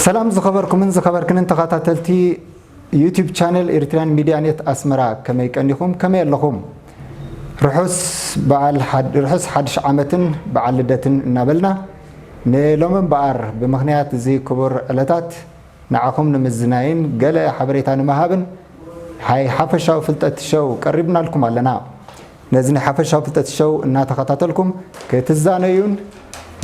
ሰላም ዝኸበርኩምን ዝኸበርክንን ተኸታተልቲ ዩቲዩብ ቻነል ኤሪትሪያን ሚድያ ኔት ኣስመራ፣ ከመይ ቀኒኹም? ከመይ ኣለኹም? ርሑስ በዓል ሓድ-፣ ርሑስ ሓድሽ ዓመትን በዓል ልደትን እናበልና፣ ንሎሚ እምበኣር ብምኽንያት እዚ ክቡር ዕለታት ንዓኹም ንምዝናይን ገለ ሓበሬታ ንምሃብን ሓይ ሓፈሻዊ ፍልጠት ሸው ቀሪብናልኩም ኣለና። ነዚ ናይ ሓፈሻዊ ፍልጠት ሸው እናተኸታተልኩም ክትዛነዩን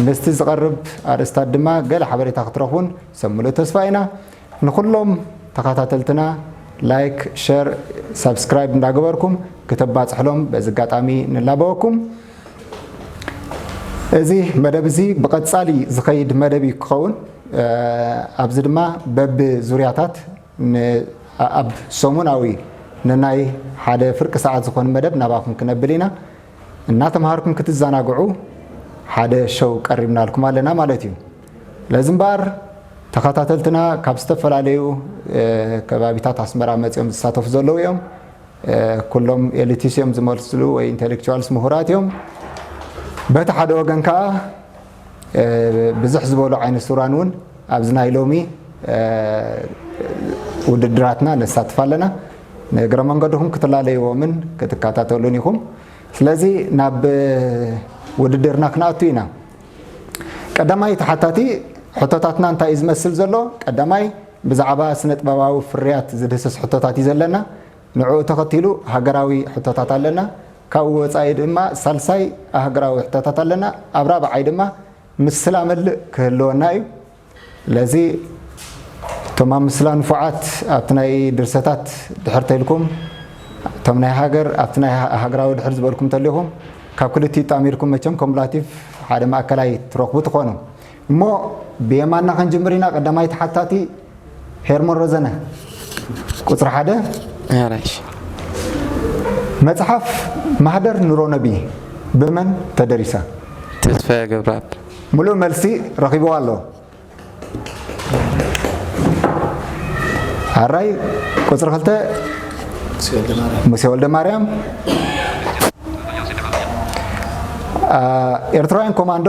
ምስቲ ዝቐርብ ኣርእስታት ድማ ገለ ሓበሬታ ክትረኽቡን ሰብ ምሉእ ተስፋ ኢና። ንኹሎም ተኸታተልትና ላይክ፣ ሸር፣ ሳብስክራይብ እንዳገበርኩም ክተባጽሕሎም በዚ ኣጋጣሚ ንላበወኩም። እዚ መደብ እዚ ብቐጻሊ ዝኸይድ መደብ እዩ ክኸውን። እ፣ ኣብዚ ድማ በብዙርያታት ን-፣ ኣ-፣ ኣብ ሰሙናዊ ንናይ ሓደ ፍርቂ ሰዓት ዝኾነ መደብ ናባኹም ክነብል ኢና። እናተምሃርኩም ክትዘናግዑ ሓደ ሸው ቀሪብናልኩም ኣለና ማለት እዩ። ለዚ እምበኣር ተኸታተልትና ካብ ዝተፈላለዩ፣ እ፣ ከባቢታት ኣስመራ መጺኦም ዝሳተፉ ዘለዉ እዮም። እ፣ ኩሎም ኤሊቲስ እዮም ዝመስሉ ወይ ኢንቴሌክቹዋልስ ምሁራት እዮም። በቲ ሓደ ወገን ከኣ፣ እ፣ ብዝሕ ዝበሉ ዓይነት ስውራን እውን ኣብዚ ናይ ሎሚ፣ እ፣ ውድድራትና ነሳትፍ ኣለና። ንእግረ መንገድኹም ክትላለይዎምን ክትከታተሉን ኢኹም። ስለዚ ናብ ውድድርና ክንኣቱ ኢና። ቀዳማይ ተሓታቲ ሕቶታትና እንታይ እዩ ዝመስል ዘሎ? ቀዳማይ ብዛዕባ ስነ ጥበባዊ ፍርያት ዝድህስስ ሕቶታት እዩ ዘለና። ንዕኡ ተኸቲሉ ሃገራዊ ሕቶታት ኣለና። ካብኡ ወጻኢ ድማ ሳልሳይ ኣህግራዊ ሕቶታት ኣለና። ኣብ ራብዓይ ድማ ምስላ መልእ ክህልወና እዩ። ስለዚ እቶም ኣብ ምስላ ንፉዓት ኣብቲ ናይ ድርሰታት ድሕር ተልኩም፣ እቶም ናይ ሃገር ኣብቲ ናይ ሃ-፣ ሃገራዊ ድሕር ዝበልኩም ተሊኹም፣ ካብ ክልቲኡ ጣሚርኩም መቸም ኮሙላቲቭ ሓደ ማእከላይ ትረኽቡ ትኾኑ። እሞ ብየማንና ክንጅምር ኢና። ቀዳማይ ተሓታቲ ሄርሞን ረዘነ፣ ቁጽሪ ሓደ። ኣራሽ። መጽሓፍ ማህደር ኑሮ ነቢ ብመን ተደሪሳ? ተስፋዬ ገብረኣብ። ምሉእ መልሲ ረኺብዋ ኣሎ። ኣራይ፣ ቁጽሪ ክልተ። ሙሴ ወልደማርያም። ሙሴ ወልደማርያም። ኣ፣ ኤርትራውያን ኮማንዶ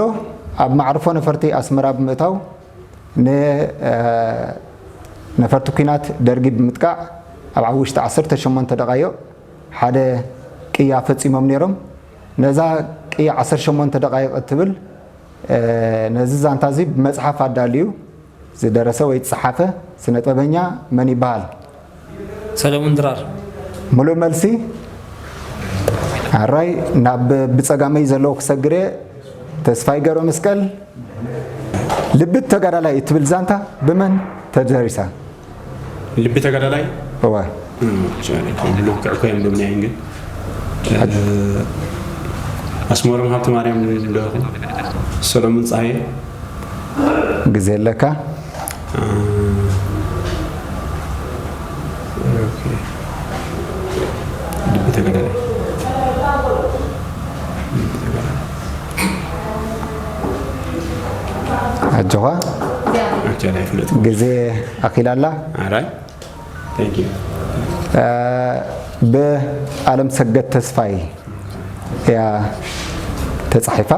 ኣብ መዕርፎ ነፈርቲ ኣስመራ ብምእታው ን-፣ እ፣ ነፈርቲ ኲናት ደርጊ ብምጥቃዕ ኣብ ውሽጢ ዓሰርተ ሸሞንተ ደቓይቕ ሓደ ቅያ ፈጺሞም ነይሮም። ነዛ ቅያ ዓሰርተ ሸሞንተ ደቓይቕ እትብል፣ እ፣ ነዚ ዛንታ እዚ ብመጽሓፍ ኣዳልዩ ዝደረሰ ወይ ዝጸሓፈ ስነ ጥበበኛ መን ይበሃል? ሰለሙን ድራር። ምሉእ መልሲ። ኣራይ፣ ናብ ብጸጋመይ ዘለዉ ክሰግር እየ። ተስፋይ ገብረ መስቀል። ልቢ ተጋዳላይ እትብል ዛንታ ብመን ተደሪሳ? ልቢ ተጋዳላይ? እወ። እም፣ ልክዕ እኮ የንብብናየን ግን። እ፣ ኣስመሮም ሃብተማርያም ዶ ይኹን? ሰሎሞን ጸሃየ? ግዜ ኣለካ። እ፣ ኦኬ። ቻለ ይፍለጥ። ግዜ ኣኺላላ። ኣራይ። Thank you። ብኣለም ሰገድ ተስፋይ እያ ተጻሒፋ።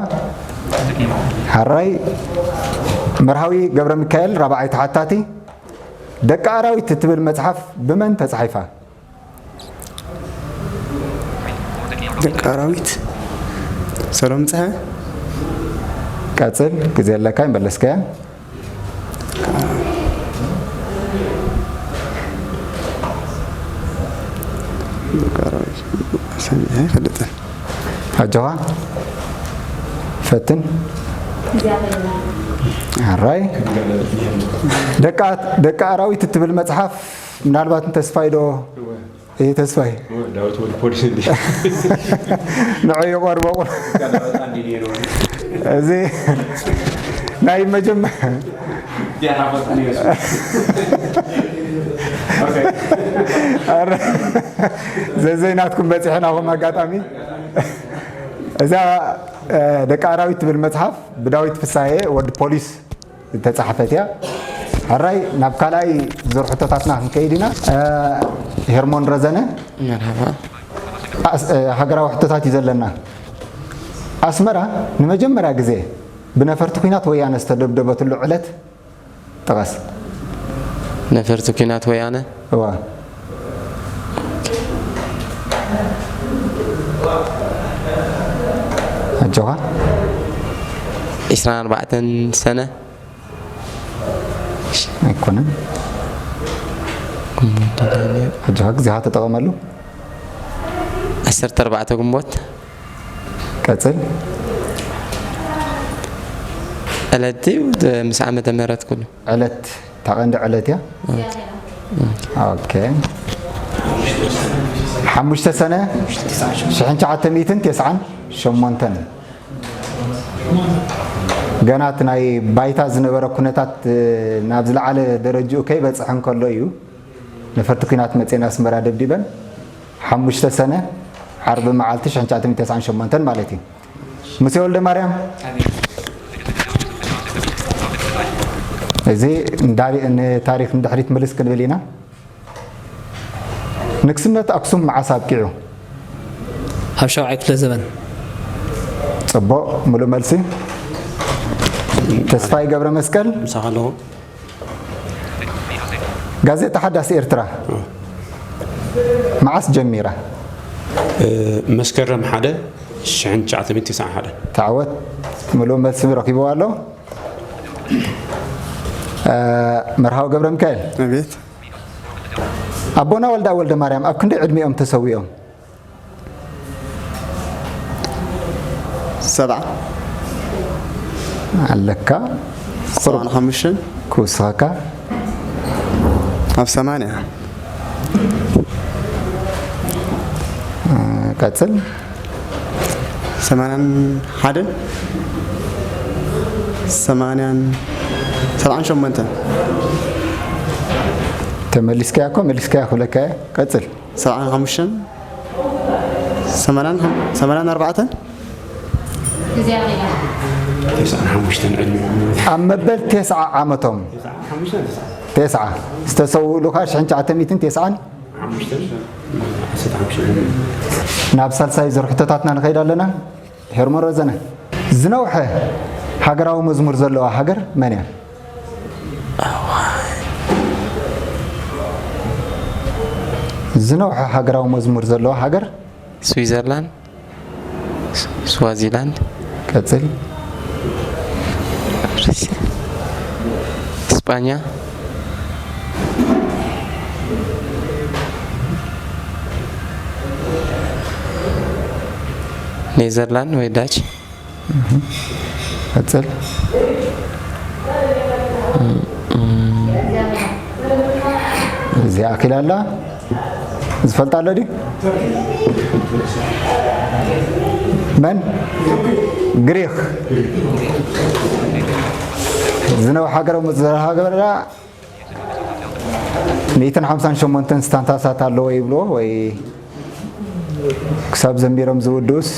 ሓራይ። መርሃዊ ገብረ ሚካኤል ራብዓይ ተሓታቲ። ደቂ ኣራዊት እትብል መጽሓፍ ብመን ተጻሒፋ? ደቂ ኣራዊት ሰሎም ፀሃ። ቀጽል። ግዜ ኣለካ ይመለስከያ። ደቂ ኣራዊት ሰሚዐ ይፈልጥን። ኣጆኻ ፈትን። ኣራይ። ደቂ ኣት- ደቂ ኣራዊት እትብል መጽሓፍ ምናልባት ንተስፋይ ዶ? እይ ተስፋይ። ዳዊት ወዲ ፖሊስ እንዲ ንዑ ይቐርቦ። እዚ ናይ መጀመ- ዲያና ፈጥኒ ኣረ፣ ዘዘይናትኩም በፂሕናኹም ኣጋጣሚ። እዛ ደቂ ኣራዊት ትብል መፅሓፍ ብዳዊት ፍሳሄ ወዲ ፖሊስ ዝተፃሕፈት እያ። ሕራይ ናብ ካልኣይ ዙር ሕቶታትና ክንከይድ ኢና። ሄርሞን ረዘነ። መርሓባ። ሃገራዊ ሕቶታት እዩ ዘለና። ኣስመራ ንመጀመርያ ግዜ ብነፈርቲ ኲናት ወያነ ዝተደብደበትሉ ዕለት ጥቐስ። ነፈርቲ ኲናት ወያነ። እዋ። ኣጆኻ። ዒስራን ኣርባዕተን ሰነ። ኣይኮነን። ኣጆኻ፣ ግዜኻ ተጠቐመሉ። ዓሰርተ ኣርባዕተ ግንቦት። ቀጽል። ዕለት እዩ፣ ምስ ዓመተ ምህረት ኩሉ። ዕለት፣ እታ ቀንዲ ዕለት እያ። ኦኬ። ሓሙሽተ ሰነ ሽሕን ትሽዓተ ሚእትን ተስዓን ሸሞንተን። ገና እቲ ናይ ባይታ ዝነበረ ኩነታት ናብ ዝለዓለ ደረጅኡ ከይበፅሐ እንከሎ እዩ ነፈርቲ ኲናት መፅኤን ኣስመራ ደብዲበን። ሓሙሽተ ሰነ ዓርቢ መዓልቲ ሽሕን ትሽዓተ ሚእትን ተስዓን ሸሞንተን ማለት እዩ። ሙሴ ወልደ ማርያም። እዚ ንዳሪ- ንታሪክ ንድሕሪት ምልስ ክንብል ኢና። ንግስነት ኣክሱም መዓስ ኣብቂዑ? ኣብ ሻውዓይ ክፍለ ዘበን። ጽቡቕ፣ ምሉእ መልሲ። ተስፋይ ገብረ መስቀል። ምሳኻ ኣለኹ። ጋዜጣ ሓዳስ ኤርትራ መዓስ ጀሚራ? መስከረም ሓደ ሽሕን ትሽዓተ ሚእትን ተስዓን ሓደ። ተዓወት፣ ምሉእ መልሲ ረኺብዋ ኣሎ። መርሃዊ ገብረ ሚካኤል። ኣቤት። ኣቦና ወልዳ ወልደ ማርያም ኣብ ክንደይ ዕድሚኦም ተሰዊኦም? ሰብዓ። ኣለካ። ሰብዓን ሓሙሽተን። ክውስኸካ። ኣብ ሰማንያ። ቀጽል። ሰማንያን ሓደን። ሰማንያን ሰብዓን ሸሞንተን። ተመሊስካያ እኮ፣ መሊስካያ ክብለካ እየ። ቀጽል። ሰብዓን ሓሙሽተን። ሰማንያን ሓም- ሰማንያን ኣርባዕተን። ተስዓን ሓሙሽተን ዕድሚኦም። ኣብ መበል ተስዓ ዓመቶም። ሓሙሽተን ተስዓን። ተስዓ ዝተሰውእሉኻ ሽሕን ትሽዓተ ሚእትን ተስዓን። ሓሙሽተን ዓሰርተ ሓሙሽተ። ናብ ሳልሳይ ዙር ሕቶታትና ንኸይድ ኣለና። ሄርሞን ረዘነ። ዝነውሐ ሃገራዊ መዝሙር ዘለዋ ሃገር መን እያ? ዝነውሐ ሃገራዊ መዝሙር ዘለዋ ሃገር? ስዊዘርላንድ። ስ- ስዋዚላንድ። ቀጽል። እስጳኛ። ኔዘርላንድ ወይ ዳች። ቀጽል። እዚኣ ኣኪላ ኣላ። ዝፈልጣ ኣሎ ድዩ? መን? ግሪኽ። ዝነውሐ ሃገር፣ ሃገር ሚእትን ሓምሳን ሸሞንተን ስታንታሳት ኣለዎ ይብልዎ ወይ ክሳብ ዘንቢሮም ዝውድኡስ።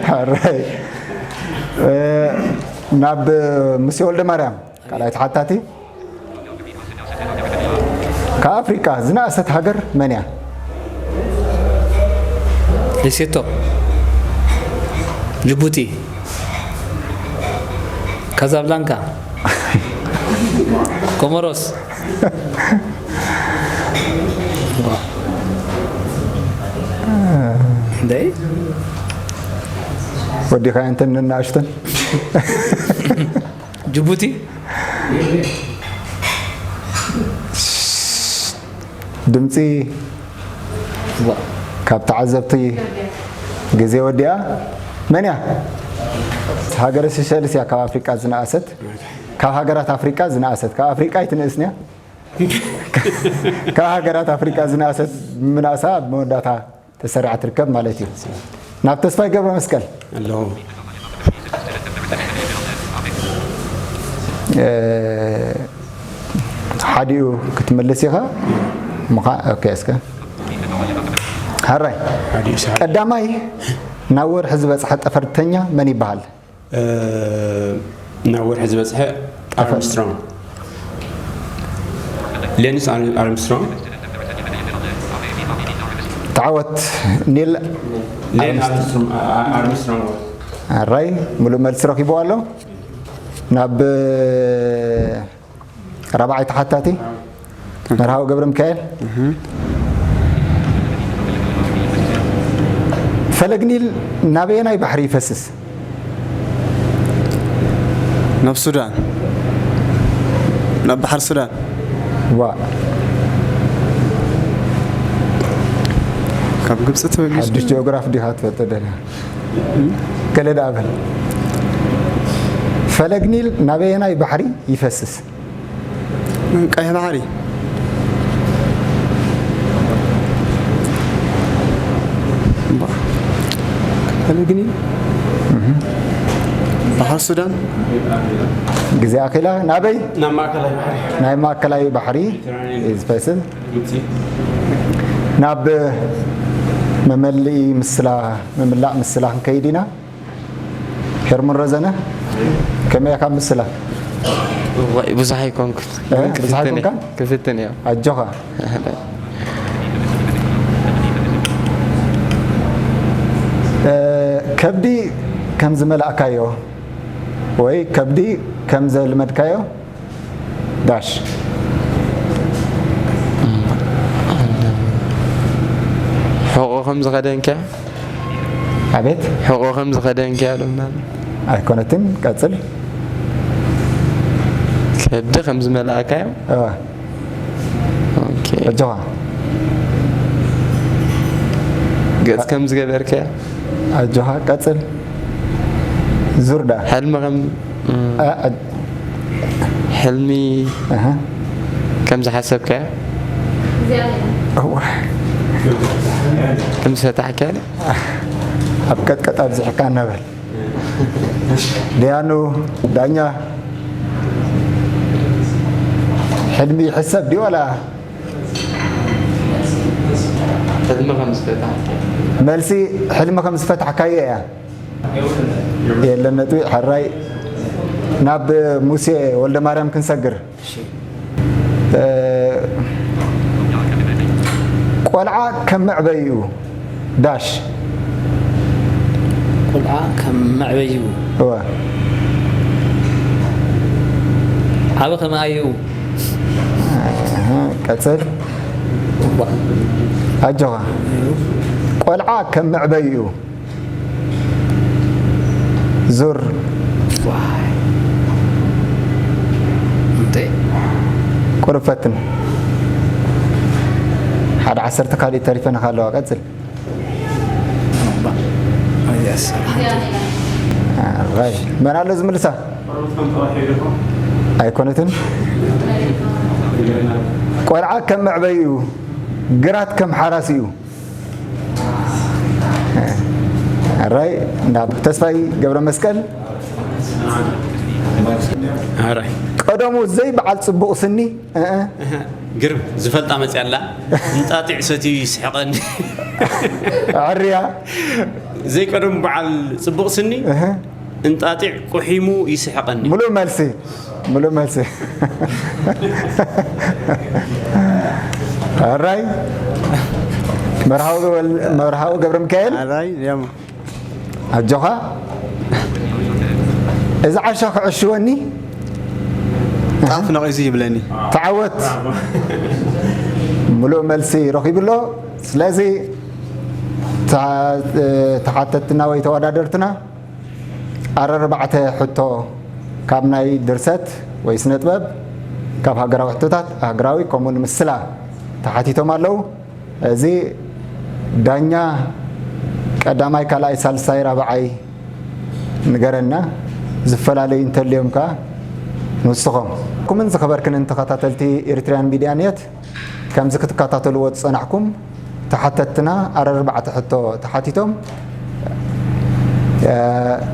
ሓራይ። እ፣ ናብ ሙሴ ወልደ ማርያም ካልኣይ ተሓታቲ። ካብ ኣፍሪቃ ዝነኣሰት ሃገር መን እያ? ሌሴቶ፣ ጅቡቲ፣ ካዛብላንካ፣ ኮሞሮስ። እንዴ ወዲኻ እንተን ንኣሽተን ጅቡቲ። ድምፂ ካብ ተዓዘብቲ ግዜ ወዲኣ። መን እያ? ሃገረ ሴሸልስ እያ ካብ ኣፍሪቃ ዝነኣሰት። ካብ ሃገራት ኣፍሪቃ ዝነኣሰት። ካብ ኣፍሪቃ ኣይትንእስን እያ። ካብ ሃገራት ኣፍሪቃ ዝነኣሰት ብምንኣሳ ኣብ መወዳእታ ተሰሪዓ ትርከብ ማለት እዩ። ናብ ተስፋይ ገብረ መስቀል። ኣለዎ። እ፣ ሓዲኡ ክትምልስ ኢኻ። ምዃ-፣ ኦኬ፣ እስከ ሃራይ። ሓዲኡ ሰዓት። ቀዳማይ ናብ ወርሒ ዝበጽሐ ጠፈርተኛ መን ይበሃል? እ፣ ናብ ወርሒ ዝበጽሐ ኣርምስትሮንግ። ሌንስ ኣር-፣ ኣርምስትሮንግ። ተዓወት ኒል ሌን ኣርምስትሮንግ፣ ኣ-፣ ኣ-፣ ኣርምስትሮንግ። ሃራይ፣ ሙሉእ መልሲ ረኺቡ ኣሎ። ናብ ራብዓይ ተሓታቲ መርሃዊ ገብረ ሚካኤል። ፈለግ ኒል ናበየናይ ባሕሪ ይፈስስ? ናብ ሱዳን፣ ናብ ባሕሪ ሱዳን። ዋ፣ ካብ ግብፂ ተበጊሱ። ሓድሽ ጂኦግራፍ ዲኻ ትፈልጦ ደላ? ገለ ደኣ በል። ፈለግ ኒል ናበየናይ ባሕሪ ይፈስስ? ቀይሕ ባሕሪ። እምባ። ፈለግ ኒል። ባሕሪ ሱዳን። ግዜ ኣኺላ ናበይ? ናብ ማእከላይ ባሕሪ። ናይ ማእከላይ ባሕሪ እዩ ዝፈስስ። ናብ መመልኢ ምስላ፣ ምምላእ ምስላ ክንከይድ ኢና። ሄርሞን ረዘነ፣ ከመይ ኢኻ ምስላ? እዋይ፣ ብዙሕ ኣይኮንኩን። እ? ብዙሕ ኣይኮንካን? ክፍትን እየ። ኣጆኻ። እ፣ ከብዲ ከም ዝመላእካዮ ወይ ከብዲ ከም ዘልመድካዮ ዳሽ። ሕቆ ከም ዝኸደንከ ኣቤት። ሕቆ ከም ዝኸደንከ ዶ ምናምን? ኣይኮነትን፣ ቀጽል። ከብዲ ከም ዝመላእካዮ። እዋ፣ ኦኬ። ኣጆኻ። ገጽ ከም ዝገበርከ። ኣጆኻ፣ ቀጽል። ዙር ደኣ። ሕልሚ ከም፣ እም፣ እ፣ እ፣ ሕልሚ እህ። ከም ዝሓሰብካዮ። እዋ። ከም ዝፈታሕካዮ። ኣብ ቀጥቀጥ ኣብዚሕካ እናበል። ደያኑ ዳኛ፣ ሕልሚ ይሕሰብ ድዩ ዋላ? ሕልሚ ከም ዝፈታሕካዮ። መልሲ፣ ሕልሚ ከም ዝፈታሕካዮ እያ። የለን ነጥቢ። ሕራይ፣ ናብ ሙሴ ወልደ ማርያም ክንሰግር። እ፣ ቆልዓ ከም መዕበይኡ ዳሽ። ቆልዓ ከም መዕበይኡ። እወ። ዓቢ ከም ኣየኡ። እህ፣ ቀጽል። ኣጆኻ። ቆልዓ ከም መዕበይኡ። ዙር። እንተ ቁሩብ ፈትን። ሓደ ዓሰርተ ካልእ ተሪፈናኻ ኣለዋ። ቀጽል። ኣራይ። መን ኣሎ ዝምልሳ? ኣይኮነትን። ቆልዓ ከም መዕበይኡ፣ ግራት ከም ሓራሲኡ። ኣራይ፣ ናብ ተስፋይ ገብረ መስቀል። ኣራይ። ቀደሙ ዘይበዓል ጽቡቕ ስኒ፣ እእ። እህ፣ ግርም ዝፈልጣ መፅያ ኣላ። እንጣጢዕ ሰትዩ ይስሕቐኒ። ዕርያ። ዘይቀደሙ በዓል ፅቡቕ ስኒ። እህ። እንጣጢዕ ቁሒሙ ይስሕቐኒ። ሙሉእ መልሲ፣ ሙሉእ መልሲ። ኣራይ መርሃዊ ወል- መርሃዊ ገብረ ሚካኤል ኣራይ ያማ ኣጆኻ። እዚ ዓሻ ክዕሽወኒ ጣፍ ነቒዙ ይብለኒ። ተዓወት። ሙሉእ መልሲ ረኺቡ ኣሎ። ስለዚ ተሓተትና ወይ ተወዳደርትና ኣረርባዕተ ሕቶ ካብ ናይ ድርሰት ወይ ስነ ጥበብ፣ ካብ ሃገራዊ ሕቶታት ሃገራዊ ከምኡ ንምስላ ተሓቲቶም ኣለዉ። እዚ ዳኛ ቀዳማይ ካልኣይ ሳልሳይ ራብዓይ ንገረና፣ ዝፈላለዩ እንተልዮም ከኣ ንስኹም። ኩምን ዝኸበርክንን ተኸታተልቲ ኤርትርያን ሚድያ ኔት፣ ከምዚ ክትከታተልዎ ዝጸናሕኩም ተሓተትና ኣረርባዕተ ሕቶ ተሓቲቶም።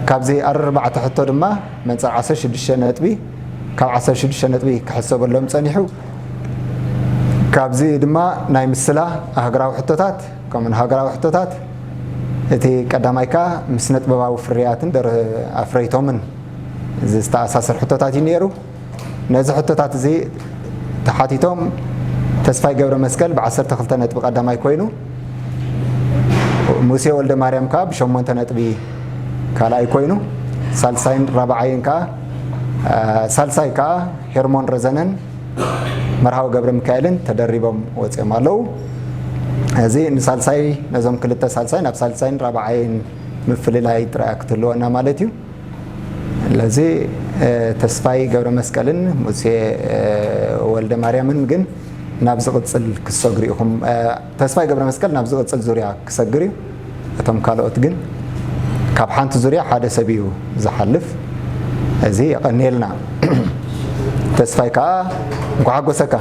ካብዚ ኣረርባዕተ ሕቶ ድማ መንጸር ዓሰርተ ሽዱሽተ ነጥቢ፣ ካብ ዓሰርተ ሽዱሽተ ነጥቢ ክሕሰበሎም ጸኒሑ። ካብዚ ድማ ናይ ምስላ ኣህግራዊ ሕቶታት ከምኡን ሃገራዊ ሕቶታት፣ እቲ ቀዳማይ ከኣ ምስ ነጥበባዊ ፍርያትን ኣፍረይቶምን ዝተኣሳሰር ሕቶታት እዩ ነይሩ። ነዚ ሕቶታት እዚ ተሓቲቶም ተስፋይ ገብረ መስቀል ብ ዓሰርተ ክልተ ነጥቢ ቀዳማይ ኮይኑ፣ ሙሴ ወልደ ማርያም ከኣ ብ ሸሞንተ ነጥቢ ካልኣይ ኮይኑ፣ ሳልሳይን ራብዓይን ከኣ ሳልሳይ ከኣ ሄርሞን ረዘነን መርሃዊ ገብረ ሚካኤልን ተደሪቦም ወፂኦም ኣለዉ። እዚ ንሳልሳይ ነዞም ክልተ ሳልሳይ ናብ ሳልሳይን ራብዓይን ምፍልላይ ጥራይ ክትህልወና ማለት እዩ። ስለዚ ተስፋይ ገብረ መስቀልን ሙሴ ወልደ ማርያምን ግን ናብ ዝቕፅል ክሰግሩ ኢኹም። ተስፋይ ገብረ መስቀል ናብ ዝቕፅል ዙርያ ክሰግር እዩ። እቶም ካልኦት ግን ካብ ሓንቲ ዙርያ ሓደ ሰብ እዩ ዝሓልፍ። እዚ የቐንየልና። ተስፋይ ከዓ እንኳ ሓጎሰካ።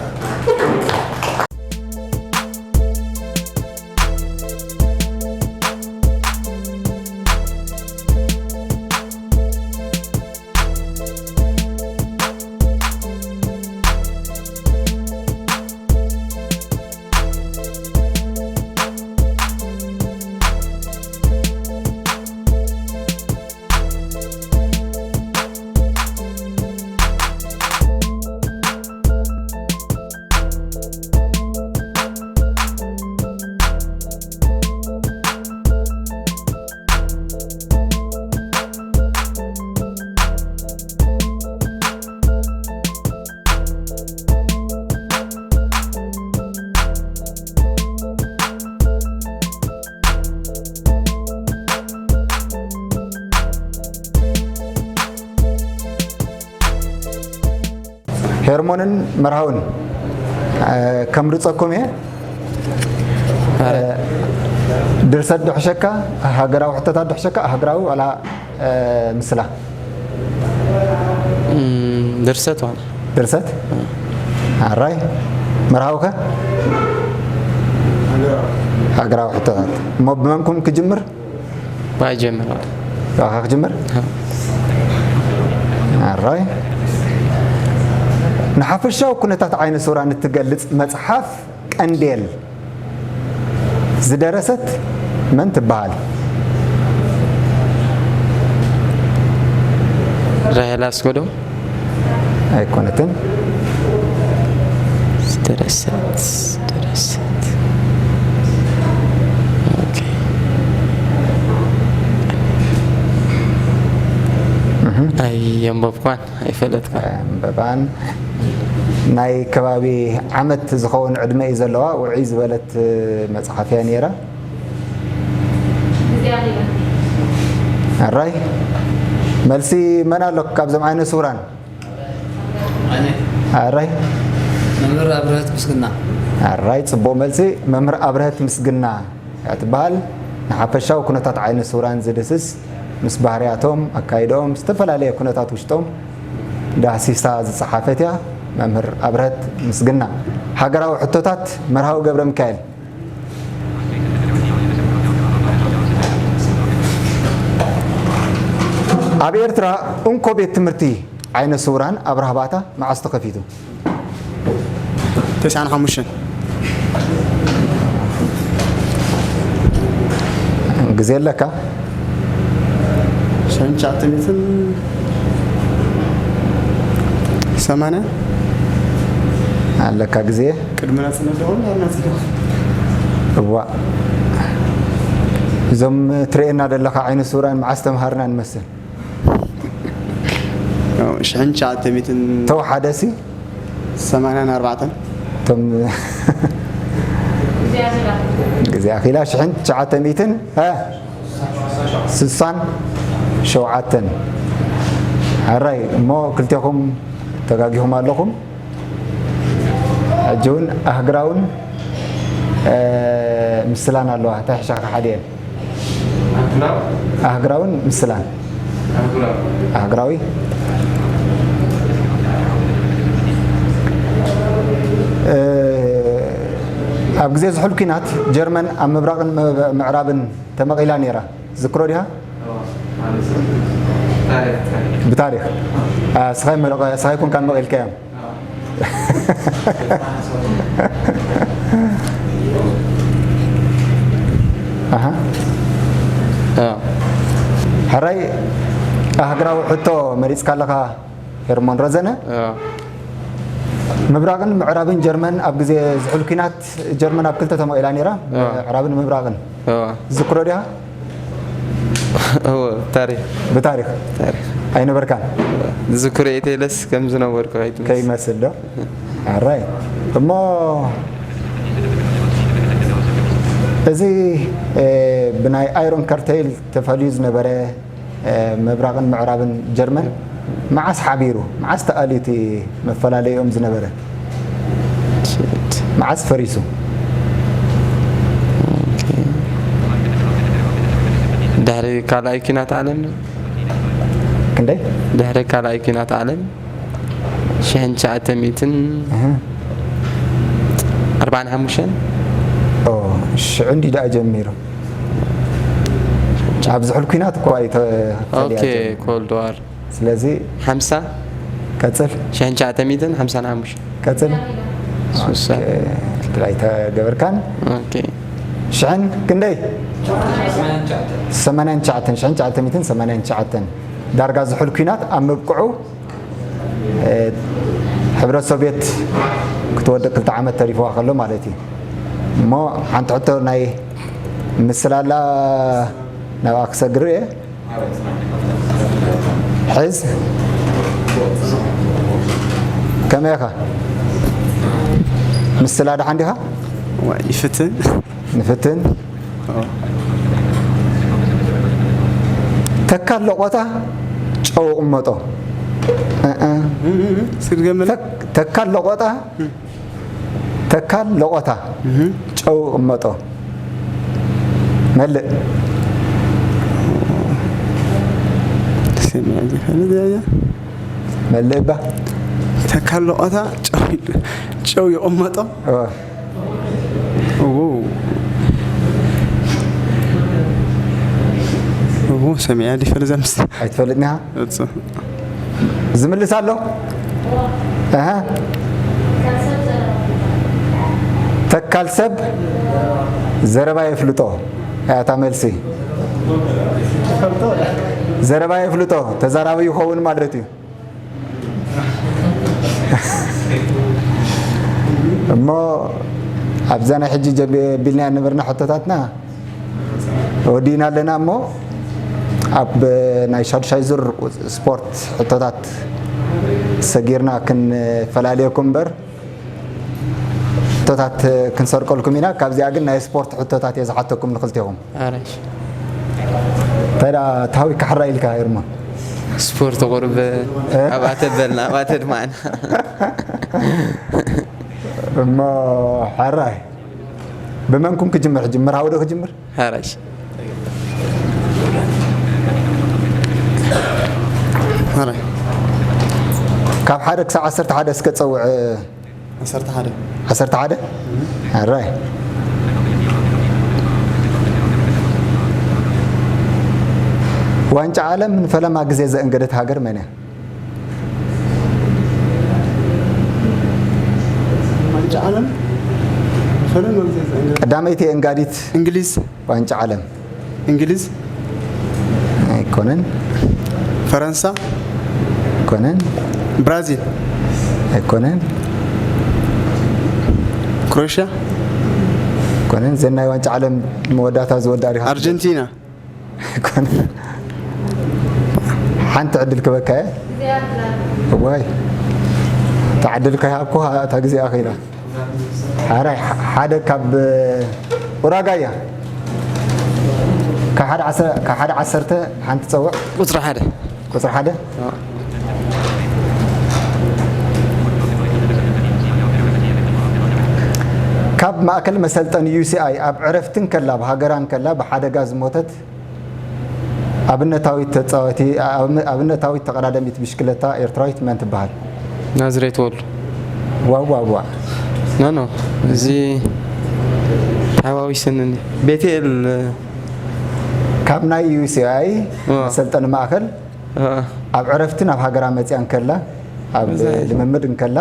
ሄርሞንን መርሃውን ከምርፀኩም እየ። ድርሰት ድሕሸካ፣ ሃገራዊ ሕቶታት ድሕሸካ፣ ሃገራዊ ዋላ ምስላ? ድርሰት ዋላ። ድርሰት? ኣራይ። መርሃውከ? ሃገራዊ ሕቶታት። እሞ ብመንኩም ክጅምር? ባይ ጀምር። ባኻ ክጅምር? ኣራይ። ንሓፈሻዊ ኩነታት ዓይነ ሱራ ንትገልጽ መጽሓፍ ቀንዴል ዝደረሰት መን ትበሃል? ራሄል ኣስገዶም። ኣይኮነትን። ዝደረሰት ዝደረሰት ኣየንበብኳን ኣይፈለጥኳን። ኣንበባን ናይ ከባቢ ዓመት ዝኸውን ዕድመ እዩ ዘለዋ። ውዕይ ዝበለት መፅሓፍ እያ ነይራ። ኣራይ። መልሲ መን ኣሎ ካብዞም ዓይነ ስውራን? ኣራይ። መምህር ኣብርሀት ምስግና። ኣራይ፣ ፅቡቕ መልሲ። መምህር ኣብርሀት ምስግና እያ ትበሃል። ንሓፈሻዊ ኩነታት ዓይነ ስውራን ዝድህስስ፣ ምስ ባህርያቶም፣ ኣካይድኦም፣ ዝተፈላለየ ኩነታት ውሽጦም ዳህሲሳ ዝፀሓፈት እያ። መምህር ኣብርሀት ምስግና። ሃገራዊ ሕቶታት፣ መርሃዊ ገብረ ሚካኤል። ኣብ ኤርትራ እንኮ ቤት ትምህርቲ ዓይነ ስውራን ኣብርሃ ባታ መዓስ ተኸፊቱ? ተስዓን ሓሙሽተን። ግዜ ኣለካ። ሽሕን ትሽዓተ ሚእትን ሰማንያ ኣለካ ግዜ። ቅድሚ ናጽነት ዶ ናጽነት? እዋ፣ እዞም ትርእየና ዘለኻ ዓይነ ስውራን መዓስ ተምሃርና ንመስል? ሽሕን ትሽዓተ ሚእትን ተው ሓደ ሲ ሰማንያን ኣርባዕተን። እቶም ግዜ ኣኺላ ሽሕን ትሽዓተ ሚእትን እ ስሳን ሸውዓተን። ሕራይ እሞ ክልቴኹም ተጋጊኹም ኣለኹም። ሕጂ እውን ኣህግራውን ምስላን ኣለዋ። እንታይ ሕሻኻ ሓዲአን? ኣህግራውን ምስላን። ኣህግራዊ። ኣብ ግዜ ዝሑል ኲናት ጀርመን ኣብ ምብራቕን ምዕራብን ተመቒላ ነይራ። ዝክሮ ዲኻ? ብታሪኽ። ስኻይ ኮንካ መቒልካዮም። ሕራይ ኣህግራዊ ሕቶ መሪፅካ ኣለኻ ሄርሞን ረዘነ። ምብራቕን ምዕራብን ጀርመን ኣብ ግዜ ዝሑል ኲናት ጀርመን ኣብ ክልተ ተመቒላ ነይራ። ምዕራብን ምብራቕን ዝክሮ ዲኻ? እወ፣ ብታሪኽ። ብታሪኽ። ታሪኽ። ኣይነበርካን? ዝክሮ የቴለስ ከም ዝነበርኩ ኣይትመስል። ከይመስል ዶ? ኣራይ። እሞ እዚ ብናይ ኣይሮን ከርተይል ተፈልዩ ዝነበረ ምብራቕን ምዕራብን ጀርመን መዓስ ሓቢሩ? መዓስ ተኣልዩ እቲ መፈላለይኦም ዝነበረ? መዓስ ፈሪሱ? ድሕሪ ካልኣይ ኪናት ዓለም ክንደይ? ድሕሪ ካልኣይ ኪናት ዓለም ሽሕን ትሽዓተ ሚእትን ኣርባዓን ሓሙሽተን። ሽዑ እንዲ ደኣ ጀሚሩ። ኣብ ዝሑል ኲናት እኮ ኣይተፈልያ። ኮልድ ዋር። ስለዚ ሓምሳ ቀጽል። ሽሕን ትሽዓተ ሚእትን ሓምሳን ሓሙሽተን። ቀጽል። ድላይ ተገበርካን። ሽሕን ክንደይ? ሰማንያን ትሽዓተን። ሽሕን ትሽዓተ ሚእትን ሰማንያን ትሽዓተን። ዳርጋ ዝሑል ኲናት ኣብ ምብቅዑ ሕብረት ሶቭየት ክትወድቅ ክልተ ዓመት ተሪፍዋ ከሎ ማለት እዩ። እሞ ሓንቲ ሕቶ ናይ ምስላላ ናብኣ ክሰግር እየ። ሕዝ ከመይ ኢኻ? ምስላ ደሓን ዲኻ? ይፍትን። ንፍትን። ተካል ለቆታ ጨው ቅመጦ። ተካል ለቆታ ተካል ለቆታ ጨው ቅመጦ። መልእ። መልእ እባ። ተካል ለቆታ ጨው ይቕመጦ። ሰሚዐ ዲፈር ዘምስ ኣይትፈልጥኒ ኢኻ? ዝምልስ ኣሎ? ተካል ሰብ ዘረባ የፍልጦ። እታ መልሲ ዘረባ የፍልጦ፣ ተዛራቢ ይኸውን ማለት እዩ። እሞ ኣብዛ ናይ ሕጂ ጀቢልና ነበርና ሕቶታትና ወዲእና ኣለና። እሞ ኣብ ናይ ሻዱሻይ ዙር ስፖርት ሕቶታት ሰጊርና ክንፈላልየኩም እምበር ሕቶታት ክንሰርቀልኩም ኢና። ካብዚኣ ግን ናይ ስፖርት ሕቶታት እየ ዝሓተኩም ንክልቴኹም። ኣራሽ። እንታይ ደኣ ተሃዊካ ሕራይ ኢልካ ኤርማ? ስፖርት ቁሩብ ኣብኣ ተበልና ኣብኣ ተድማዕና። እሞ ሕራይ ብመንኩም ክጅምር? ሕጂ መርሃዊ ዶ ክጅምር? ሓራሽ። ካብ ሓደ ክሳብ ዓሰርተ ሓደ እስከ ጸውዕ። ዓሰርተ ሓደ። ዓሰርተ ሓደ? ኣራይ። ዋንጫ ዓለም ንፈለማ ግዜ ዘእንገደት ሃገር መን እያ? ዋንጫ ዓለም ንፈለማ ግዜ ዘእንገደት ቀዳመይቲ የእንጋዲት እንግሊዝ። ዋንጫ ዓለም። እንግሊዝ። ኣይኮነን። ፈረንሳ፣ ኣይኮነን። ብራዚል፣ ኣይኮነን። ክሮኤሽያ፣ ኣይኮነን። ዘናይ ዋንጫ ዓለም መወዳእታ ዝወዳእ ሪኻ ኣርጀንቲና፣ ኣይኮነን። ሓንቲ ዕድል ክበካ እየ። ዋይ፣ እታ ዕድል ከይሃብኩ እታ ግዜ ኣኺላ። ሓራይ ሓደ ካብ ኡራጋያ፣ ካብ ሓደ ዓሰ- ካብ ሓደ ዓሰርተ ሓንቲ ጸውዕ። ቁፅሪ ሓደ። ቁፅሪ ሓደ። ካብ ማእከል መሰልጠኒ ዩ ሲ ኣይ ኣብ ዕረፍቲ እንከላ፣ ብሃገራ እንከላ ብሓደጋ ዝሞተት ኣብነታዊት ተጻወቲ ኣብነታዊት ተቐዳደሚት ብሽክለታ ኤርትራዊት መን ትበሃል? ናዝሬት ወሉ። ዋው ዋው ዋው። ኖ ኖ፣ እዚ ተሓዋዊስኒ። ቤቴል። ካብ ናይ ዩ ሲ ኣይ ዋ። መሰልጠኒ ማእከል አ፣ ኣብ ዕረፍቲ ናብ ሃገራ መጽያ እንከላ፣ ኣብ መዛይ። ልምምድ እንከላ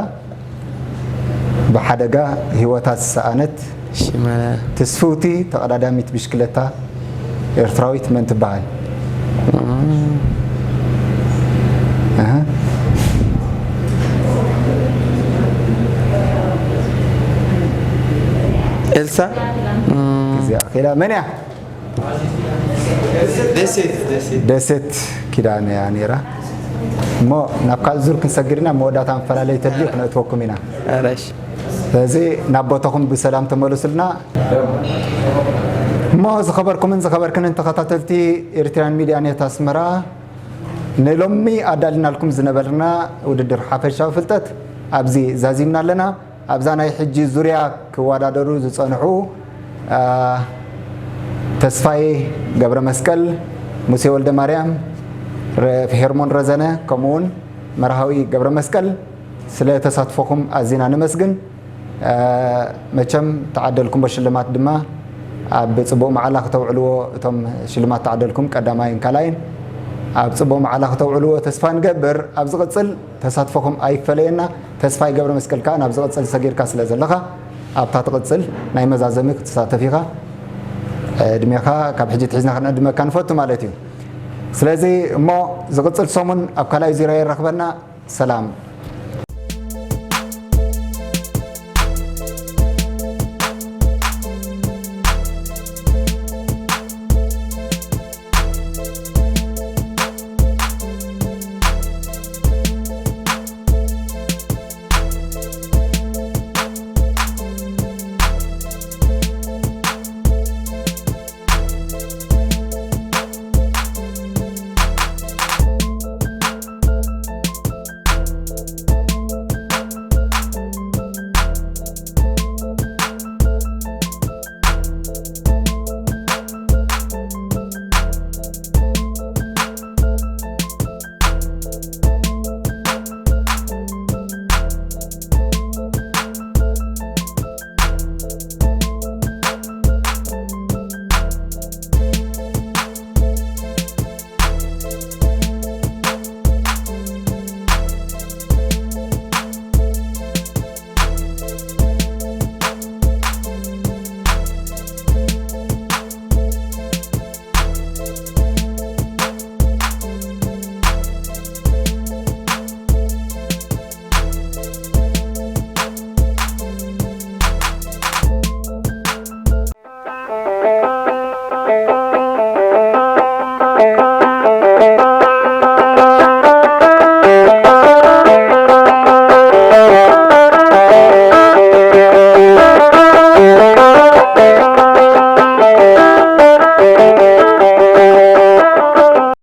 ብሓደጋ ህይወታ ዝሰኣነት ሽመላ። ትስፍውቲ ተቐዳዳሚት ብሽክለታ ኤርትራዊት መን ትበሃል? እህ። ኤልሳ። ግዜ ኣኺላ። መን እያ? ደሴት ደሴት። ደሴት ኪዳነ እያ ነይራ። እሞ ናብ ካልእ ዙር ክንሰግድ ኢና። መወዳእታ መፈላለይ ተድልዩ ክነእትወኩም ኢና። ኣራሽ። ስለዚ ናብ ቦታኹም ብሰላም ተመለሱልና። እሞ ዝኸበርኩምን ዝኸበርክንን ተኸታተልቲ ኤርትራን ሚድያ ኔት ኣስመራ፣ ንሎሚ ኣዳልናልኩም ዝነበርና ውድድር ሓፈሻዊ ፍልጠት ኣብዚ ዛዚምና ኣለና። ኣብዛ ናይ ሕጂ ዙርያ ክወዳደሩ ዝጸንሑ፣ አ፣ ተስፋዬ ገብረ መስቀል፣ ሙሴ ወልደ ማርያም፣ ረ- ሄርሞን ረዘነ፣ ከምኡውን መርሃዊ ገብረ መስቀል፣ ስለ ተሳትፎኹም ኣዚና ነመስግን። አ፣ መቸም ተዓደልኩሞ ሽልማት ድማ ኣብ ጽቡቕ መዓላ ክተውዕልዎ፣ እቶም ሽልማት ተዓደልኩም ቀዳማይን ካልኣይን ኣብ ጽቡቕ መዓላ ክተውዕልዎ ተስፋ ንገብር። ኣብ ዝቕጽል ተሳትፎኹም ኣይፈለየና። ተስፋይ ገብረ መስቀል ከኣ ናብ ዝቕጽል ሰጊርካ ስለ ዘለኻ ኣብታ ትቕጽል ናይ መዛዘሚ ክትሳተፍ ኢኻ። ዕድሜኻ ካብ ሕጂ ትሒዝና ክንዕድመካ ንፈቱ ማለት እዩ። ስለዚ እሞ ዝቕጽል ሰሙን ኣብ ካልኣይ ዙርያ የራኽበና። ሰላም።